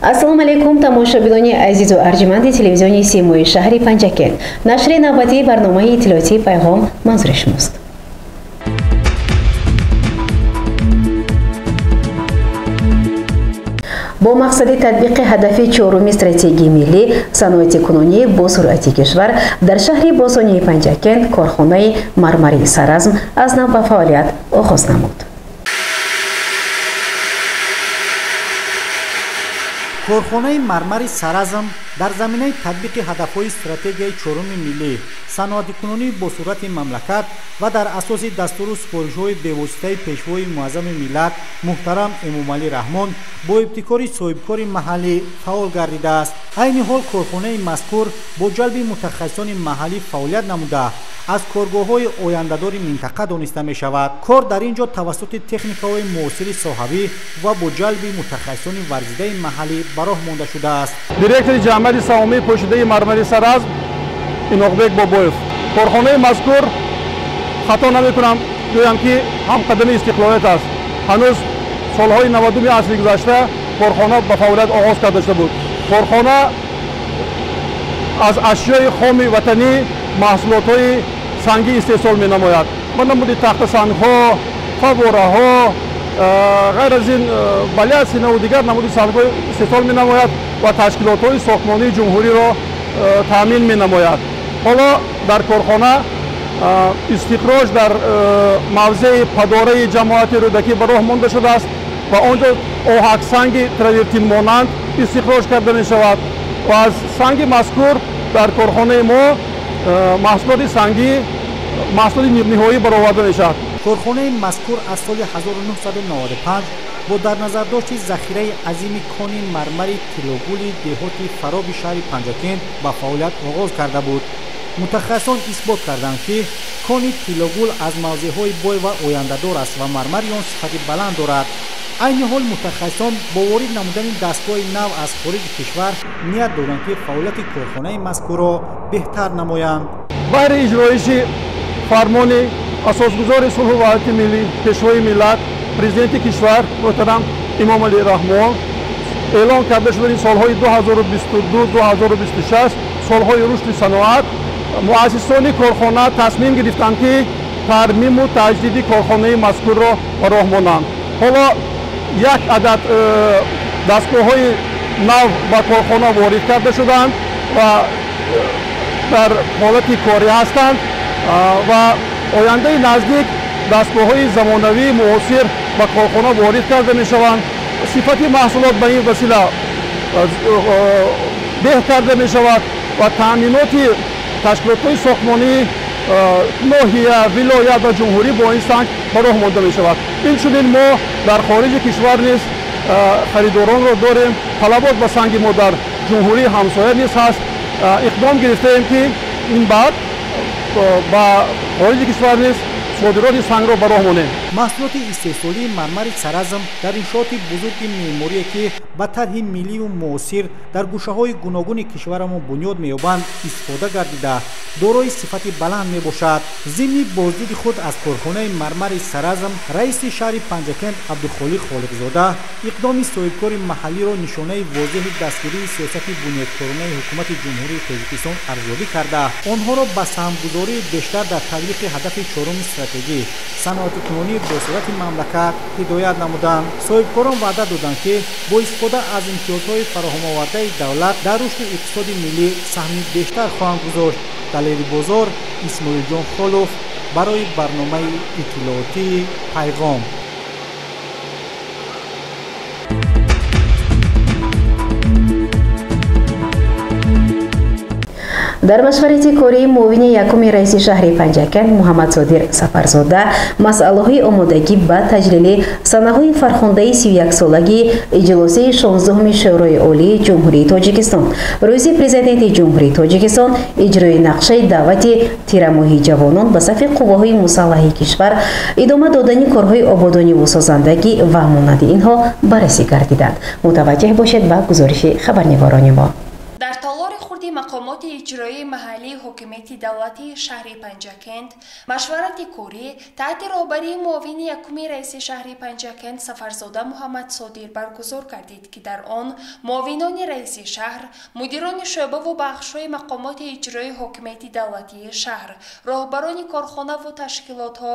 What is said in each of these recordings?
Ассалому алайкум, тамошобинони азизу арҷманди телевизиони Симои шаҳри Панҷакент. Нашри навбатии барномаи иттилоотии Пайғом манзури шумост. Бо мақсади татбиқи ҳадафи чоруми стратегияи миллӣ саноати кунунӣ бо суръати кишвар дар шаҳри бостонии Панҷакент корхонаи мармари Саразм аз нав ба фаъолият оғоз намуд. Корхонаи мармари Саразм дар заминаи татбиқи ҳадафҳои стратегияи чоруми миллӣ саноатикунонӣ бо суръати мамлакат ва дар асоси дастуру супоришҳои бевоситаи пешвои муаззами миллат муҳтарам Эмомалӣ Раҳмон бо ибтикори соҳибкори маҳаллӣ фаъол гардидааст. Айни ҳол корхонаи мазкур бо ҷалби мутахассисони маҳаллӣ фаъолият намуда аз коргоҳҳои ояндадори минтақа дониста мешавад. Кор дар ин ҷо тавассути техникаҳои муосири соҳавӣ ва бо ҷалби мутахассисони варзидаи маҳаллӣ ба роҳ монда шудааст. Директори ҷамъияти саҳомии пӯшидаи мармари Саразм Иноқбек Бобоев. Корхонаи мазкур, хато намекунам гӯям ки ҳамқадами истиқлолият аст. Ҳанӯз солҳои 90-уми асри гузашта корхона ба фаъолият оғоз карда шуда буд. Корхона аз ашёи хоми ватанӣ маҳсулотҳои сангӣ истеҳсол менамояд. Ба намуди тахтасангҳо, фаввораҳо, ғайр аз ин балясинаву дигар намуди сангҳо истеҳсол менамояд ва ташкилотҳои сохтмонии ҷумҳуриро таъмин менамояд. Ҳоло дар корхона истихроҷ дар мавзеи падораи ҷамоати Рӯдакӣ ба роҳ монда шудааст ва он ҷо оҳаксанги травертинмонанд истихроҷ карда мешавад ва аз санги мазкур дар корхонаи мо маҳсулоти сангӣ, маҳсулоти ниҳоӣ бароварда мешавад. Корхонаи мазкур аз соли 1995 бо дар назардошти захираи азими кони мармари тиллогули деҳоти Фароби шаҳри Панҷакент ба фаъолият оғоз карда буд. Мутахассисон исбот карданд, ки кони тиллогул аз мавзеъҳои бой ва ояндадор аст ва мармари он сифати баланд дорад. Айни ҳол мутахассисон бо ворид намудани дастгоҳи нав аз хориҷи кишвар ният доранд, ки фаъолияти корхонаи мазкурро беҳтар намоянд. Баҳри иҷроиши фармони асосгузори сулҳу ваҳдати миллӣ, пешвои миллат, президенти кишвар муҳтарам Эмомалӣ Раҳмон эълон карда шудани солҳои 2022-2026 солҳои рушди саноат, муассисони корхона тасмим гирифтанд, ки тармиму таҷдиди корхонаи мазкурро ба роҳ монанд. Ҳоло як адад дастгоҳҳои нав ба корхона ворид карда шуданд ва дар ҳолати корӣ ҳастанд ва ояндаи наздик дастгоҳҳои замонавии муосир ба корхона ворид карда мешаванд. Сифати маҳсулот ба ин васила беҳ карда мешавад ва таъминоти ташкилотҳои сохтмонии ноҳия, вилоят ва ҷумҳурӣ бо ин санг ба роҳ монда мешавад. Инчунин мо дар хориҷи кишвар низ харидоронро дорем. Талабот ба санги мо дар ҷумҳурии ҳамсоя низ ҳаст. Иқдом гирифтаем, ки ин баъд ба хориҷи кишвар низ содироти сангро ба роҳ монем. Маҳсулоти истеҳсолии мармари Саразм дар иншооти бузурги меъморие, ки ба тарҳи миллию муосир дар гӯшаҳои гуногуни кишварамон бунёд меёбанд, истифода гардида дорои сифати баланд мебошад. Зимни боздиди худ аз корхонаи мармари Саразм раиси шаҳри Панҷакент Абдухолиқ Холиқзода иқдоми соҳибкори маҳаллиро нишонаи возеҳи дастгирии сиёсати бунёдкоронаи ҳукумати Ҷумҳурии Тоҷикистон арзёбӣ карда, онҳоро ба саҳмгузории бештар дар татбиқи ҳадафи чоруми стратегӣ саноатикунонӣ бо суръати мамлакат ҳидоят намуданд. Соҳибкорон ваъда доданд, ки бо истифода аз имтиёзҳои фароҳамовардаи давлат дар рушди иқтисоди миллӣ саҳми бештар хоҳанд гузошт. Далери Бозор, Исмоилҷон Холов барои барномаи иттилоотии Пайғом. Дар машварати кории муовини якуми раиси шаҳри Панҷакент Муҳаммадсодир Сафарзода масъалаҳои омодагӣ ба таҷлили санаҳои фархундаи 31-солагии иҷлосияи 16-уми Шӯрои Олии Ҷумҳурии Тоҷикистон, рӯзи Президенти Ҷумҳурии Тоҷикистон, иҷрои нақшаи даъвати тирамоҳи ҷавонон ба сафи қувваҳои мусаллаҳи кишвар, идома додани корҳои ободониву созандагӣ ва монанди инҳо баррасӣ гардиданд. Мутаваҷҷеҳ бошед ба гузориши хабарнигорони мо. Дар толори хурди мақомоти иҷроии маҳаллии ҳокимияти давлатии шаҳри Панҷакент машварати корӣ таҳти роҳбарии муовини якуми раиси шаҳри Панҷакент Сафарзода Муҳаммадсодир баргузор гардид, ки дар он муовинони раиси шаҳр, мудирони шӯъбаву бахшҳои мақомоти иҷроии ҳокимияти давлатии шаҳр, роҳбарони корхонаву ташкилотҳо,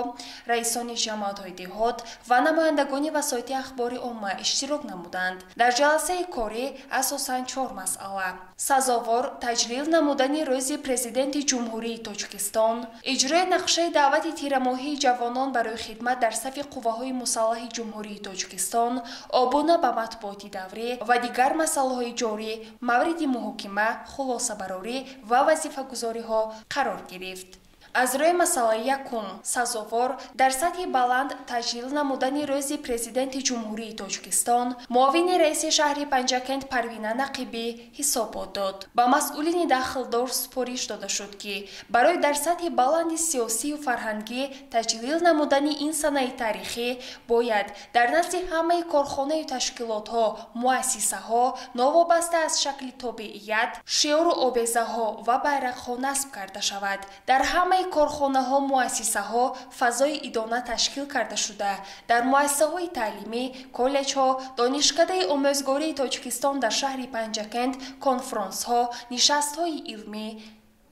раисони ҷамоатҳои деҳот ва намояндагони васоити ахбори омма иштирок намуданд. Дар ҷаласаи корӣ асосан 4 масъала: сазовор таҷлил намудани рӯзи Президенти Ҷумҳурии Тоҷикистон, иҷрои нақшаи даъвати тирамоҳии ҷавонон барои хидмат дар сафи қувваҳои мусаллаҳи Ҷумҳурии Тоҷикистон, обуна ба матбуоти даврӣ ва дигар масъалаҳои ҷорӣ мавриди муҳокима, хулосабарорӣ ва вазифагузориҳо қарор гирифт. Аз рӯи масъалаи якум, сазовор дар сатҳи баланд таҷлил намудани рӯзи Президенти Ҷумҳурии Тоҷикистон, муовини раиси шаҳри Панҷакент Парвина Нақибӣ ҳисобот дод. Ба масъулини дахлдор супориш дода шуд, ки барои дар сатҳи баланди сиёсию фарҳангӣ таҷлил намудани ин санаи таърихӣ бояд дар назди ҳамаи корхонаю ташкилотҳо, муассисаҳо новобаста аз шакли тобеият, шиору обезаҳо ва байрақҳо насб карда шавад. Дар ҳамаи корхонаҳо, муассисаҳо фазои идона ташкил карда шуда, дар муассисаҳои таълимӣ, коллеҷҳо, Донишкадаи омӯзгории Тоҷикистон дар шаҳри Панҷакент конфронсҳо, нишастҳои илмӣ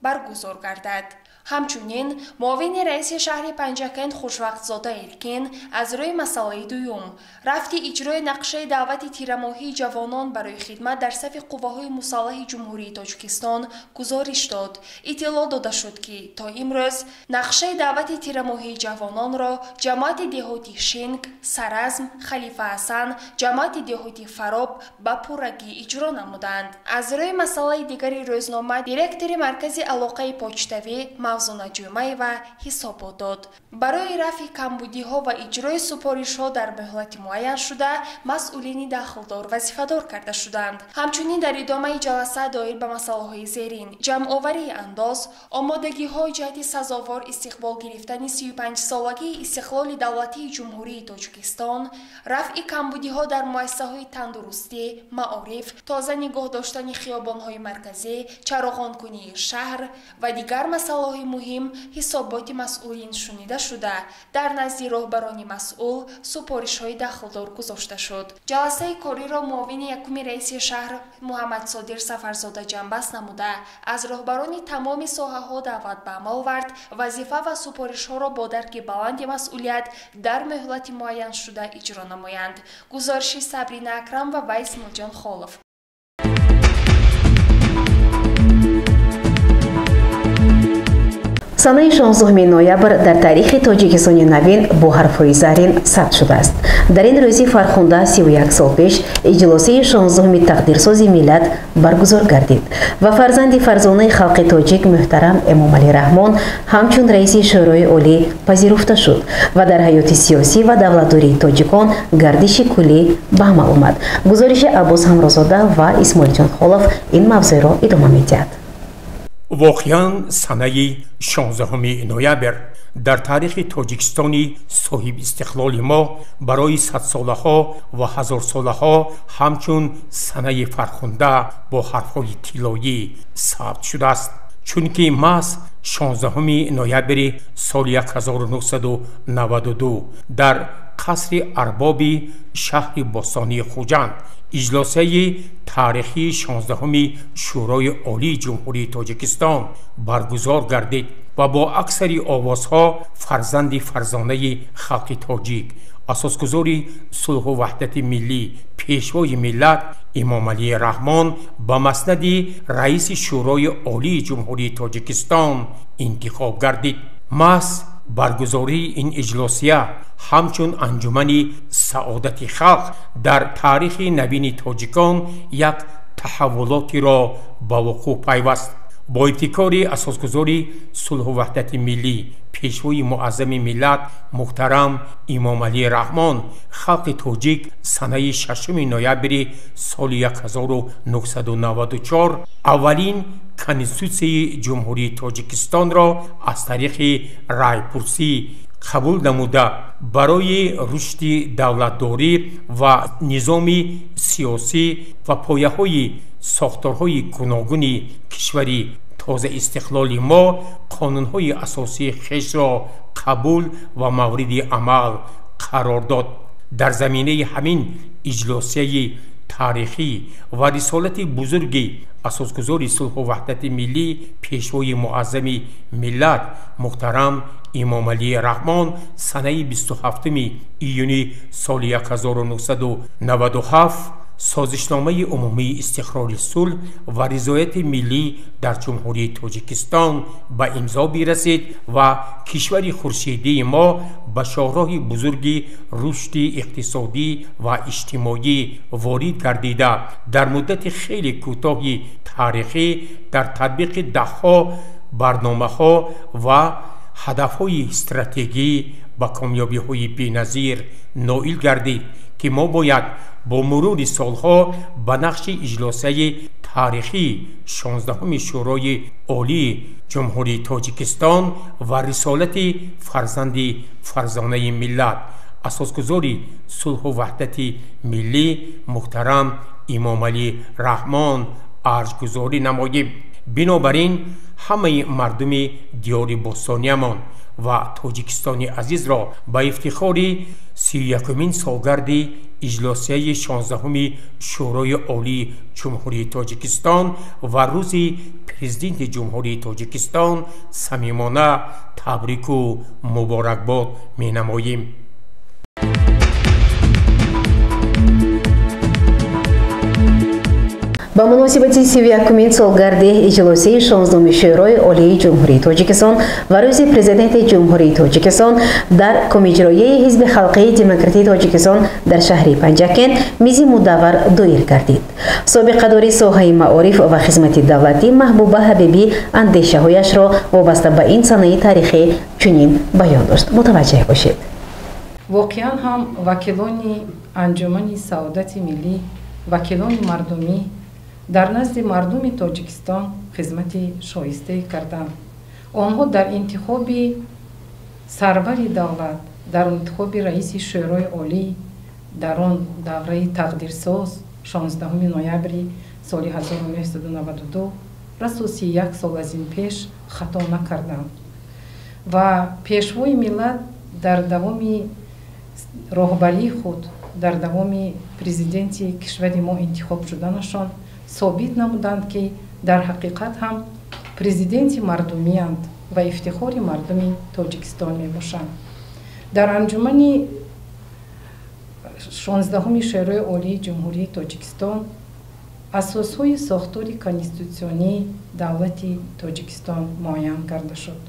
баргузор гардад. Ҳамчунин муовини раиси шаҳри Панҷакент Хушвақтзода Эркин аз рӯи масъалаи дуюм, рафти иҷрои нақшаи даъвати тирамоҳии ҷавонон барои хидмат дар сафи қувваҳои мусаллаҳи Ҷумҳурии Тоҷикистон гузориш дод. Иттилоъ дода шуд, ки то имрӯз нақшаи даъвати тирамоҳии ҷавононро ҷамоати деҳоти Шинг, Саразм, Халифа Ҳасан, ҷамоати деҳоти Фароб ба пуррагӣ иҷро намуданд. Аз рӯи масъалаи дигари рӯзнома директори маркази алоқаи почтавӣ Мавзуна Ҷумаева ҳисобот дод. Барои рафъи камбудиҳо ва иҷрои супоришҳо дар муҳлати муайяншуда масъулини дахлдор вазифадор карда шуданд. Ҳамчунин дар идомаи ҷаласа доир ба масъалаҳои зерин: ҷамъоварии андоз, омодагиҳо ҷиҳати сазовор истиқбол гирифтани 35-солагии истиқлоли давлатии Ҷумҳурии Тоҷикистон, рафъи камбудиҳо дар муассисаҳои тандурустӣ, маориф, тоза нигоҳ доштани хиёбонҳои марказӣ, чароғонкунии шаҳр ва дигар масъалаҳои муҳим ҳисоботи масъулин шунида шуда, дар назди роҳбарони масъул супоришҳои дахлдор гузошта шуд. Ҷаласаи кориро муовини якуми раиси шаҳр Муҳаммадсодир Сафарзода ҷамъбаст намуда, аз роҳбарони тамоми соҳаҳо даъват ба амал овард вазифа ва супоришҳоро бо дарки баланди масъулият дар муҳлати муайяншуда иҷро намоянд. Гузориши Сабрина Акрам ва Исмоилҷон Холов. Санаи 16 ноябр дар таърихи Тоҷикистони навин бо ҳарфҳои зарин сабт шудааст. Дар ин рӯзи фархунда 31 сол пеш иҷлосияи 16-уми тақдирсози миллат баргузор гардид ва фарзанди фарзонаи халқи тоҷик муҳтарам Эмомалӣ Раҳмон ҳамчун раиси Шӯрои Олӣ пазируфта шуд ва дар ҳаёти сиёсӣ ва давлатдории тоҷикон гардиши куллӣ ба амал омад. Гузориши Аббос Ҳамрозода ва Исмоилҷон Холов ин мавзӯъро идома медиҳад. Воқеан санаи 16 ноябр дар таърихи Тоҷикистони соҳибистиқлоли мо барои садсолаҳо ва ҳазорсолаҳо ҳамчун санаи фархунда бо ҳарфҳои тиллоӣ сабт шудааст. Чунки маҳз 16 ноябри соли 1992 дар қасри арбоби шаҳри бостонии Хуҷанд иҷлосияи таърихии 16-уми Шӯрои Олии Ҷумҳурии Тоҷикистон баргузор гардид ва бо аксари овозҳо фарзанди фарзонаи халқи тоҷик, асосгузори сулҳу ваҳдати миллӣ, пешвои миллат Эмомалӣ Раҳмон ба маснади раиси Шӯрои Олии Ҷумҳурии Тоҷикистон интихоб гардид. Маҳз баргузории ин иҷлосия ҳамчун анҷумани саодати халқ дар таърихи навини тоҷикон як таҳаввулотеро ба вуқӯъ пайваст. Бо ибтикори асосгузори сулҳу ваҳдати миллӣ, пешвои муаззами миллат муҳтарам Эмомалӣ Раҳмон, халқи тоҷик санаи 6 ноябри соли 1994 аввалин Конститутсияи Ҷумҳурии Тоҷикистонро аз тариқи райпурсӣ қабул намуда, барои рушди давлатдорӣ ва низоми сиёсӣ ва пояҳои сохторҳои гуногуни кишвари тозаистиқлоли мо қонунҳои асосии хешро қабул ва мавриди амал қарор дод. Дар заминаи ҳамин иҷлосияи таърихӣ ва рисолати бузурги асосгузори сулҳу ваҳдати миллӣ, пешвои муаззами миллат муҳтарам Эмомалӣ Раҳмон санаи 27 июни соли 1997 созишномаи умумии истиқрори сулҳ ва ризояти миллӣ дар Ҷумҳурии Тоҷикистон ба имзо бирасид ва кишвари хуршедии мо ба шоҳроҳи бузурги рушди иқтисодӣ ва иҷтимоӣ ворид гардида, дар муддати хеле кӯтоҳи таърихӣ дар татбиқи даҳҳо барномаҳо ва ҳадафҳои стратегӣ ба комёбиҳои беназир ноил гардид, ки мо бояд бо мурури солҳо ба нақши иҷлосияи таърихии 16-уми Шӯрои Олии Ҷумҳурии Тоҷикистон ва рисолати фарзанди фарзонаи миллат, асосгузори сулҳу ваҳдати миллӣ муҳтарам Эмомалӣ Раҳмон арҷгузорӣ намоем. Бинобар ин ҳамаи мардуми диёри бостониямон ва Тоҷикистони азизро ба ифтихори 31-умин солгарди иҷлосияи 16-уми Шӯрои Олии Ҷумҳурии Тоҷикистон ва рӯзи Президенти Ҷумҳурии Тоҷикистон самимона табрику муборакбод менамоем. Ба муносибати 31-умин солгарди иҷлосияи 16-уми Шӯрои Олии Ҷумҳурии Тоҷикистон ва рӯзи Президенти Ҷумҳурии Тоҷикистон дар Комиҷроияи Ҳизби Халқии Демократии Тоҷикистон дар шаҳри Панҷакент мизи мудаввар доир гардид. Собиқадори соҳаи маориф ва хизмати давлатӣ Маҳбуба Ҳабибӣ андешаҳояшро вобаста ба ин санаи таърихӣ чунин баён дошт. Мутаваҷҷеҳ бошед. Воқеан ҳам вакилони Анҷумани саодати миллӣ, вакилони мардумӣ дар назди мардуми Тоҷикистон хизмати шоистае карданд. Онҳо дар интихоби сарвари давлат, дар интихоби раиси Шӯрои Олӣ дар он давраи тақдирсоз 16 ноябри соли 1992 расо 31 сол аз ин пеш хато накарданд ва пешвои миллат дар давоми роҳбарии худ, дар давоми президенти кишвари мо интихоб шуданашон собит намуданд, ки дар ҳақиқат ҳам президенти мардумиянд ва ифтихори мардуми Тоҷикистон мебошанд. Дар анҷумани 16-уми Шӯрои Олии Ҷумҳурии Тоҷикистон асосҳои сохтори конститутсионии давлати Тоҷикистон муайян карда шуд.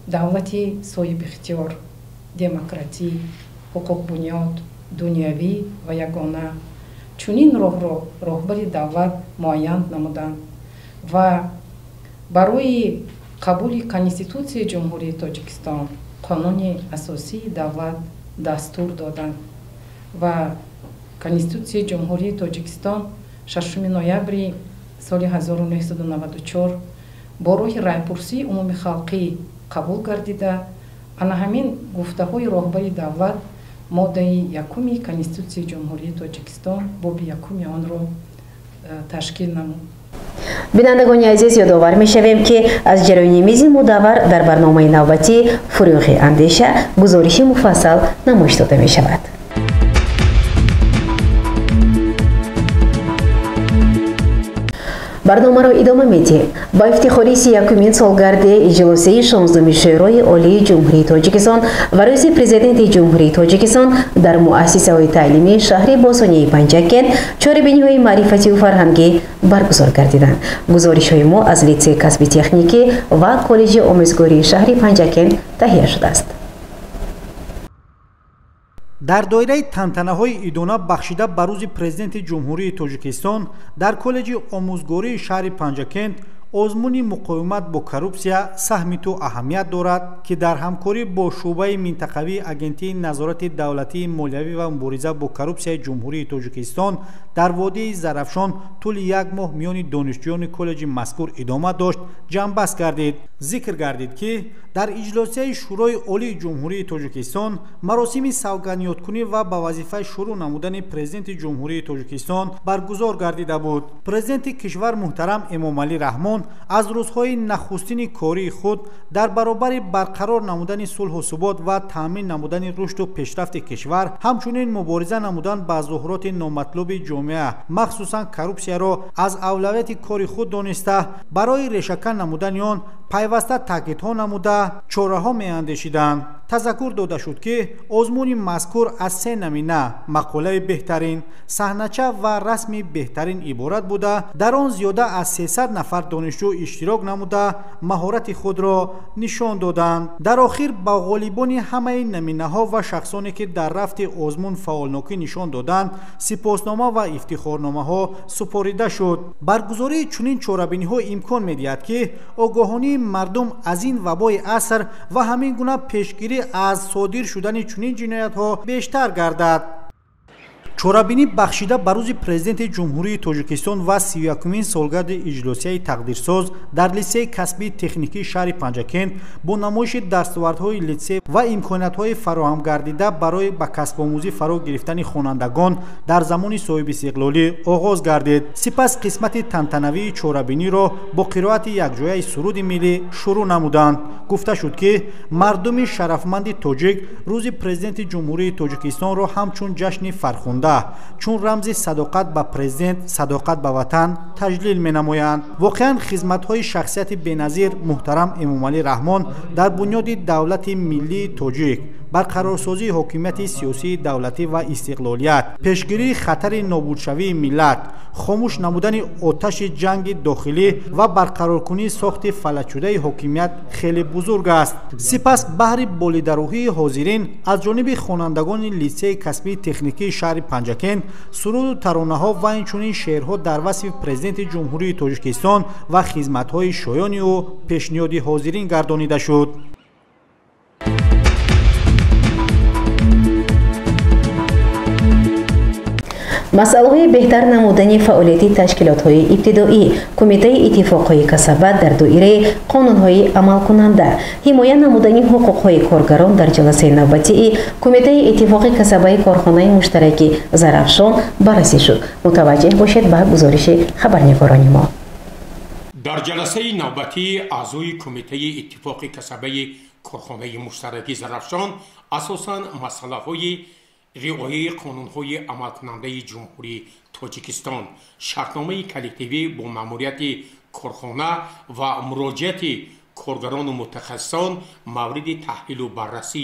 Давлати соҳибихтиёр, демократӣ, ҳуқуқбунёд, дунявӣ ва ягона. Чунин роҳро роҳбари давлат муайян намуданд ва барои қабули Конститутсияи Ҷумҳурии Тоҷикистон қонуни асосии давлат дастур доданд ва Конститутсияи Ҷумҳурии Тоҷикистон 6 ноябри соли 1994 бо роҳи райпурсии умумихалқӣ қабул гардида, ана ҳамин гуфтаҳои роҳбари давлат моддаи якуми Конститутсияи Ҷумҳурии Тоҷикистон боби якуми онро ташкил намуд. Бинандагони азиз, ёдовар мешавем, ки аз ҷараёни мизи мудаввар дар барномаи навбатӣ Фурӯғи андеша гузориши муфассал намоиш дода мешавад. Барномаро идома медиҳем. Ба ифтихори 31-умин солгарди иҷлосияи 16-уми Шӯрои Олии Ҷумҳурии Тоҷикистон ва рӯзи Президенти Ҷумҳурии Тоҷикистон дар муассисаҳои таълимии шаҳри бостонии Панҷакент чорабиниҳои маърифатию фарҳангӣ баргузор гардиданд. Гузоришҳои мо аз литсейи касби техникӣ ва коллеҷи омӯзгории шаҳри Панҷакент таҳия шудааст. Дар доираи тантанаҳои идона бахшида ба рӯзи Президенти Ҷумҳурии Тоҷикистон дар коллеҷи омӯзгории шаҳри Панҷакент Озмуни муқовимат бо коррупсия саҳми ту аҳамият дорад, ки дар ҳамкорӣ бо шӯъбаи минтақавии Агентии назорати давлатии молиявӣ ва мубориза бо коррупсияи Ҷумҳурии Тоҷикистон дар водии Зарафшон тӯли як моҳ миёни донишҷӯёни коллеҷи мазкур идома дошт, ҷамъбаст гардид. Зикр гардид, ки дар иҷлосияи Шӯрои Олии Ҷумҳурии Тоҷикистон маросими савгандёдкунӣ ва ба вазифа шурӯъ намудани Президенти Ҷумҳурии Тоҷикистон баргузор гардида буд. Президенти кишвар муҳтарам Эмомалӣ Раҳмон аз рӯзҳои нахустини кории худ дар баробари барқарор намудани сулҳу субот ва таъмин намудани рушду пешрафти кишвар, ҳамчунин мубориза намудан ба зуҳуроти номатлуби ҷомеа, махсусан коррупсияро аз авлавияти кори худ дониста, барои решакан намудани он пайваста таъкидҳо намуда, чораҳо меандешиданд. Тазаккур дода шуд, ки озмуни мазкур аз се намина мақолаи беҳтарин, саҳнача ва расми беҳтарин иборат буда, дар он зиёда аз 300 нафар донишҷӯ иштирок намуда, маҳорати худро нишон доданд. Дар охир ба ғолибони ҳамаи наминаҳо ва шахсоне, ки дар рафти озмун фаъолнокӣ нишон доданд, сипоснома ва ифтихорномаҳо супорида шуд. Баргузории чунин чорабиниҳо имкон медиҳад, ки огоҳонии мардум аз ин вабои аср ва ҳамин гуна пешгирӣ аз содир шудани чунин ҷиноятҳо бештар гардад. Чорабинӣ бахшида ба рӯзи Президенти Ҷумҳурии Тоҷикистон ва 31-умин солгарди иҷлосияи тақдирсоз дар литсеи касбии техникии шаҳри Панҷакент бо намоиши дастовардҳои литсей ва имкониятҳои фароҳамгардида барои ба касбомӯзӣ фаро гирифтани хонандагон дар замони соҳибистиқлолӣ оғоз гардид. Сипас қисмати тантанавии чорабиниро бо қироати якҷояи суруди миллӣ шурӯъ намуданд. Гуфта шуд, ки мардуми шарафманди тоҷик рӯзи Президенти Ҷумҳурии Тоҷикистонро ҳамчун ҷашни фархунда, чун рамзи садоқат ба президент, садоқат ба ватан таҷлил менамоянд. Воқеан, хизматҳои шахсияти беназир муҳтарам Эмомалӣ Раҳмон дар бунёди давлати миллии тоҷик, барқарорсозии ҳокимияти сиёсии давлатӣ ва истиқлолият, пешгирии хатари нобудшавии миллат, хомӯш намудани оташи ҷанги дохилӣ ва барқароркунии сохти фалаҷшудаи ҳокимият хеле бузург аст. Сипас баҳри болидарӯҳии ҳозирин аз ҷониби хонандагони литсеи касбии техникии шаҳри Панҷакент суруду таронаҳо ва инчунин шеърҳо дар васфи Президенти Ҷумҳурии Тоҷикистон ва хизматҳои шоёни ӯ пешниҳоди ҳозирин гардонида шуд. Масъалаҳои беҳтар намудани фаъолияти ташкилотҳои ибтидоӣ, Кумитаи иттифоқҳои касаба дар доираи қонунҳои амалкунанда, ҳимоя намудани ҳуқуқҳои коргарон дар ҷаласаи навбатии Кумитаи иттифоқи касабаи корхонаи муштараки Зарафшон баррасӣ шуд. Мутаваҷҷеҳ бошед ба гузориши хабарнигорони мо. Дар ҷаласаи навбатии аъзои Кумитаи иттифоқи касабаи корхонаи муштараки Зарафшон асосан масъалаҳои риояи қонунҳои амалкунандаи Ҷумҳурии Тоҷикистон, шартномаи коллективӣ бо маъмурияти корхона ва муроҷиати коргарону мутахассисон мавриди таҳлилу баррасӣ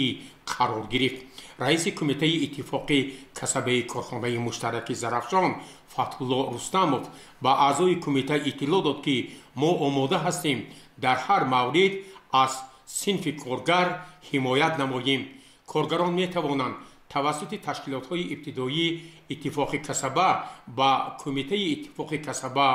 қарор гирифт. Раиси Кумитаи иттифоқи касабаи корхонаи муштараки Зарафшон Фатҳулло Рустамов ба аъзои кумита иттилоъ дод, ки мо омода ҳастем дар ҳар маврид аз синфи коргар ҳимоят намоем. Коргарон метавонанд тавассути ташкилотҳои ибтидоии иттифоқи касаба ба Кумитаи иттифоқи касаба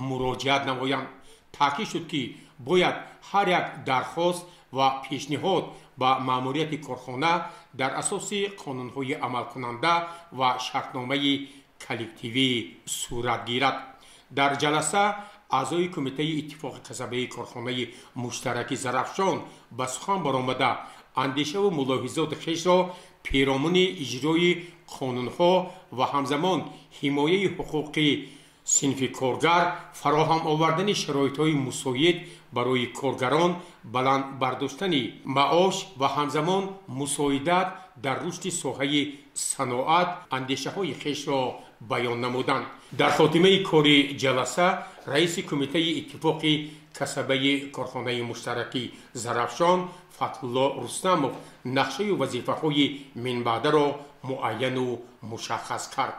муроҷиат намоянд. Таъкид шуд, ки бояд ҳар як дархост ва пешниҳод ба маъмурияти корхона дар асоси қонунҳои амалкунанда ва шартномаи коллективӣ сурат гирад. Дар ҷаласа аъзои Кумитаи иттифоқи касабаи корхонаи муштараки Зарафшон ба сухан баромада, андешаву мулоҳизоти хешро пиромуни иҷрои қонунҳо ва ҳамзамон ҳимояи ҳуқуқи синфи коргар, фароҳам овардани шароитҳои мусоид барои коргарон, баланд бардоштани маош ва ҳамзамон мусоидат дар рушди соҳаи саноат андешаҳои хешро баён намуданд. Дар хотимаи кори ҷаласа раиси Кумитаи иттифоқи касабаи корхонаи муштараки Зарафшон Фатҳулло Рустамов нақшаю вазифаҳои минбаъдаро муайяну мушаххас кард.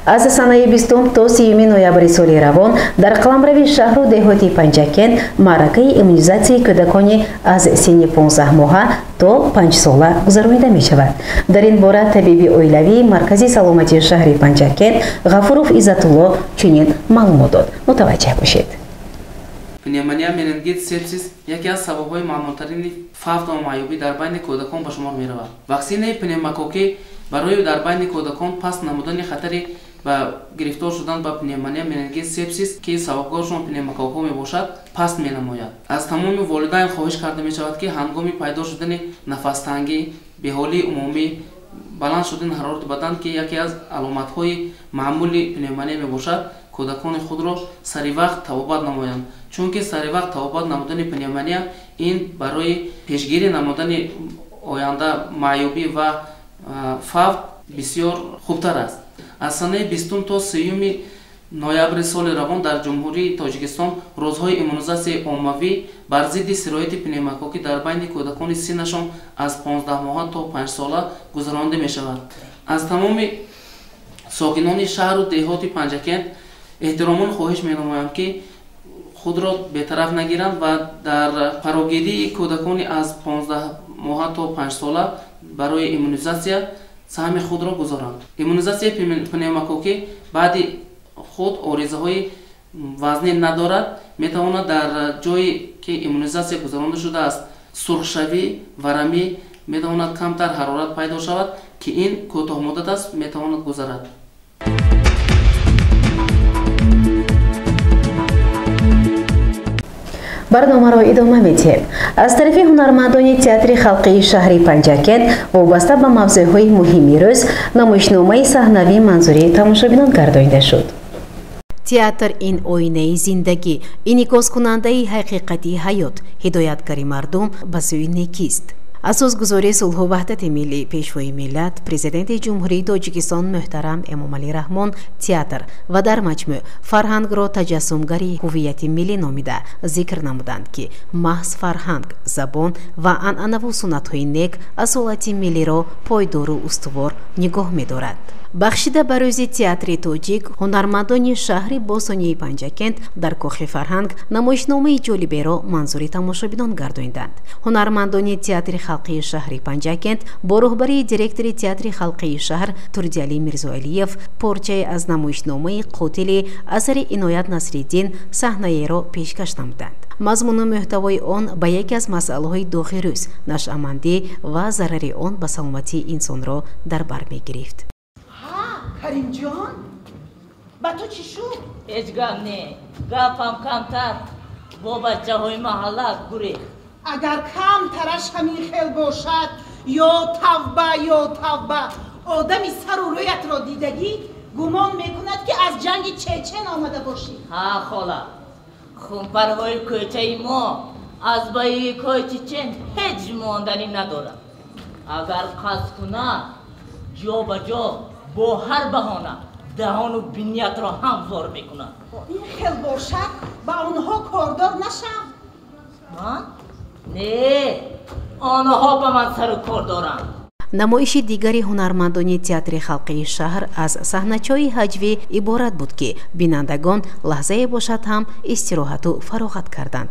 Аз санаи 20 то 30 ноябри соли равон дар қаламрави шаҳру деҳоти Панҷакент маъракаи иммунизатсияи кӯдакони аз синни 15 моҳа то 5 сола гузаронида мешавад. Дар ин бора табиби оилавии Маркази саломатии шаҳри Панҷакент Ғафуров Иззатулло чунин маълумот дод. Мутаваҷҷеҳ бошед. Пневмония, менингит, сепсис яке аз сабабҳои маъмултарини фавт ва маъюбӣ дар байни кӯдакон ба шумор меравад. Ваксинаи пневмококкӣ барои дар байни кӯдакон паст намудани хатари ба гирифтор шудан ба пневмония, менингит, сепсис, ки сабабгоршон пневмококкҳо мебошад, паст менамояд. Аз тамоми волидайн хоҳиш карда мешавад, ки ҳангоми пайдо шудани нафастангӣ, беҳолии умумӣ, баланд шудани ҳарорати бадан, ки яке аз аломатҳои маъмули пневмония мебошад, кӯдакони худро саривақт табобат намоянд. Чунки саривақт табобат намудани пневмония ин барои пешгирӣ намудани оянда маъюбӣ ва фавт бисёр хубтар аст. Аз санаи 20 то 30 ноябри соли равон дар Ҷумҳурии Тоҷикистон рӯзҳои иммунизатсияи оммавӣ бар зидди сирояти пневмококкӣ дар байни кӯдакони синнашон аз 15 моҳа то 5 сола гузаронида мешавад. Аз тамоми сокинони шаҳру деҳоти Панҷакент эҳтиромон хоҳиш менамоям, ки худро бетараф нагиранд ва дар фарогирии кӯдакони аз 15 моҳа то 5 сола барои иммунизатсия саҳми худро гузоранд. Иммунизатсияи пневмококкӣ баъди худ оризаҳои вазнин надорад, метавонад дар ҷое ки иммунизатсия гузаронда шудааст сурхшавӣ, варамӣ, метавонад камтар ҳарорат пайдо шавад, ки ин кӯтоҳмуддат аст, метавонад гузарад. Барномаро идома медиҳем. Аз тарафи ҳунармандони театри халқии шаҳри Панҷакент вобаста ба мавзӯъҳои муҳими рӯз намоишномаи саҳнавӣ манзури тамошобинон гардонида шуд. Театр ин оинаи зиндагӣ, инъикоскунандаи ҳақиқати ҳаёт, ҳидоятгари мардум ба сӯи некист. Асосгузори сулҳу ваҳдати миллӣ, пешвои миллат, президенти Ҷумҳурии Тоҷикистон муҳтарам Эмомалӣ Раҳмон театр ва дар маҷмӯъ фарҳангро таҷассумгари ҳуввияти миллӣ номида зикр намуданд, ки маҳз фарҳанг, забон ва анъанаву суннатҳои нек асолати миллиро пойдору устувор нигоҳ медорад. Бахшида ба рӯзи театри тоҷик, ҳунармандони шаҳри бостонии Панҷакент дар кохи фарҳанг намоишномаи ҷолиберо манзури тамошобинон гардониданд. Ҳунармандони театри халқии шаҳри Панҷакент бо роҳбарии директори театри халқии шаҳр Турдиалӣ Мирзоалиев порчае аз намоишномаи «Қотили» асари Иноят Насриддин саҳнаеро пешкаш намуданд. Мазмуну муҳтавои он ба яке аз масъалаҳои доғи рӯз, нашъамандӣ ва зарари он ба саломатии инсонро дар бар мегирифт. Каримҷон, ба ту чӣ шуд? Ҳеҷ гап не, гапам камтар бо бачаҳои маҳалла гурехт. Агар камтараш ҳамин хел бошад, ё тавба, ё тавба, одами сару рӯятро дидагӣ гумон мекунад, ки аз ҷанги Чечен омада бошӣ. Ҳа, хола, хунпарҳои кӯчаи мо аз боевикҳои Чечен ҳеҷ монданӣ надорад. Агар қасд кунад, ҷо ба ҷо бо ҳар баҳона даҳону биниятро ҳамвор мекунад. Ин хел бошад, ба онҳо кордор нашав. Ман? Не, онҳо ба ман сару кор доранд. Намоиши дигари ҳунармандони театри халқии шаҳр аз саҳначаҳои ҳаҷвӣ иборат буд, ки бинандагон лаҳзае бошад ҳам истироҳату фароғат карданд.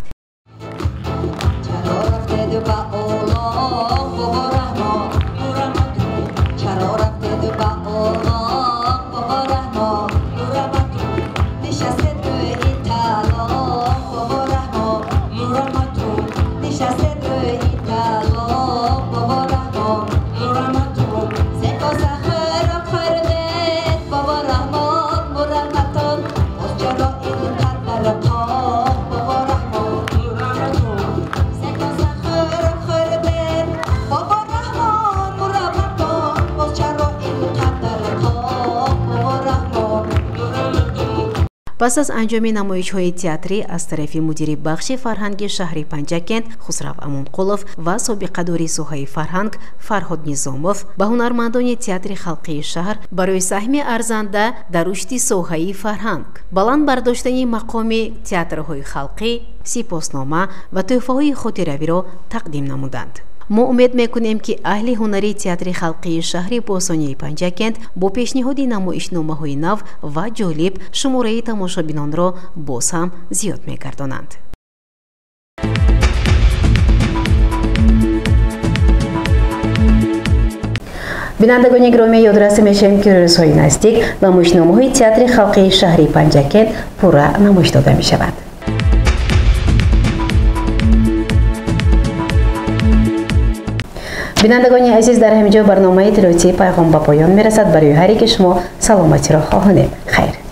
Пас аз анҷоми намоишҳои театрӣ аз тарафи мудири бахши фарҳанги шаҳри Панҷакент Хусрав Амонқулов ва собиқадори соҳаи фарҳанг Фарҳод Низомов ба ҳунармандони театри халқии шаҳр барои саҳми арзанда дар рушди соҳаи фарҳанг, баланд бардоштани мақоми театрҳои халқӣ, сипоснома ва тӯҳфаҳои хотиравиро тақдим намуданд. Мо умед мекунем, ки аҳли ҳунари театри халқии шаҳри бостонии Панҷакент бо пешниҳоди намоишномаҳои нав ва ҷолиб шумораи тамошобинонро боз ҳам зиёд мегардонанд. Бинандагони гиромӣ, ёдрасӣ мешавем, ки рӯзҳои наздик намоишномаҳои театри халқии шаҳри Панҷакент пурра намоиш дода мешавад. Бинандагони азиз, дар ҳамин ҷо барномаи иттилоотии Пайғом ба поён мерасад. Барои ҳар яки шумо саломатиро хоҳонем. Хайр.